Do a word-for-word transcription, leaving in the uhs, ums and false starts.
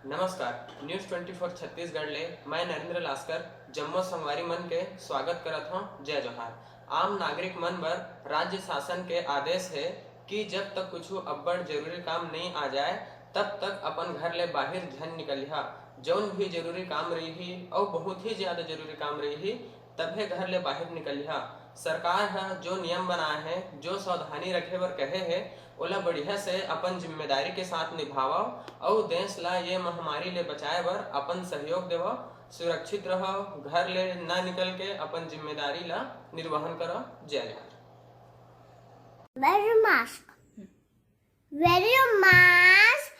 नमस्कार, news twenty four Chhattisgarh ले मैं नरेंद्र लास्कर जम्मो संगवारी मन के स्वागत करत हौं। जय जोहार। आम नागरिक मन बर राज्य शासन के आदेश हे कि जब तक कुछु अब्बड़ जरूरी काम नइ आ जाए, तब तक अपन घर ले बाहिर झन निकलिहा। जौन भी जरूरी काम रही अउ बहुत ही ज्यादा जरूरी काम रही, तभे घर ले बाहिर निकलिहा। सरकार ह जो नियम बनाए हे, जो सावधानी रखे बर कहे हे, ओला बढ़िया से अपन जिम्मेदारी के साथ निभावव अउ देश ला ये महामारी ले बचाए बर अपन सहयोग देवव। सुरक्षित रहव, घर ले ना निकल के अपन जिम्मेदारी ला निर्वहन करव। जय जोहार। Wear your mask. Wear your mask.